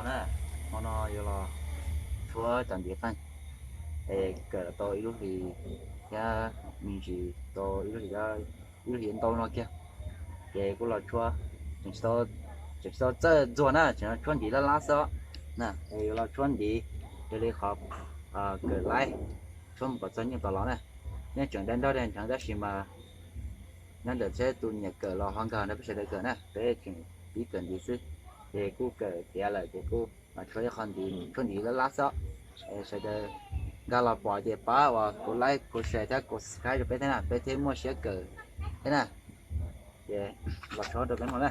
Na, hmo no yuav los tshuab cov ntiv qeej es kawm tau ib lub hlis thiab me ntsis tau ib lub hlis, ib lub hlis ntau no kiag. Ces kuj los tshuab, tseem tsis tau txawj ntxuag na, tseem tshuab ntiv lab lab xwb na. Es yuav los tshuab ntiv, yog li qhov kawm laib, tshuab mus kom txog nyuj tom los na. Nej tseem da nrog dag nrheev tab sis mas nyob ntawm txhiab tus nyiam kawm los ho nkag nrog peb sawv daws kawm na, peb tseem pib kawm ntiv xwb. Ces kuj kawm tiav lawm ces kuj los tshuab ib qho ntiv, tshuab ntiv lab lab xwb. Sawv daws nkag los pom ces pab uas kuv like, kuv share thiab kuv subscribe rau peb thiab na, peb thiaj muaj siab kawm thiab na. Ces los tshuab rau peb mloog na.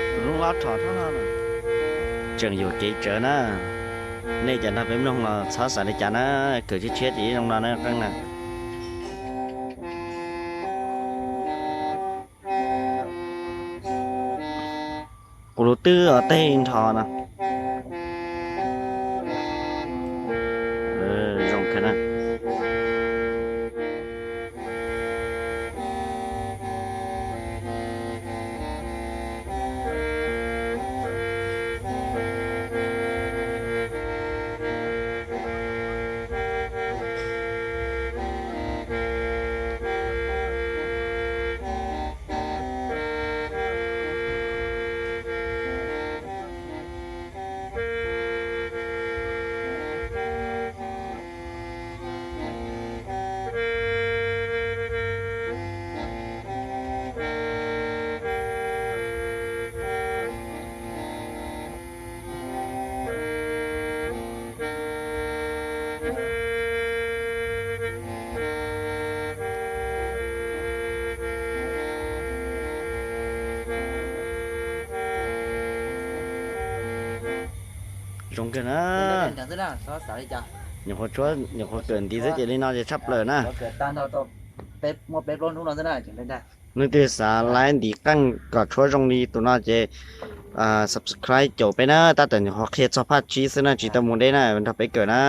Tus zoo loj tshom, tseem yuam kev tsawv na. Nej cov nrog peb mloog los txhob xav li cas na, kawm tshiab tshiab ces zoo no na qeej na. Kuv lub twb os teg nrho no. Zoo kawg na. Zoo kawg na. Nyuam qhuav tshuab, nyuam qhuav kawm ntiv xwb ces li no ces tshaj plaws na. Leej twg xav laiv ntiv qeej kom tshuab zoo li tus no ces subscribe caum peb na, tab tom nyuam qhuav qhia txog phaj tsib xwb na, tsis tau mus deb na, nrog peb kawm na.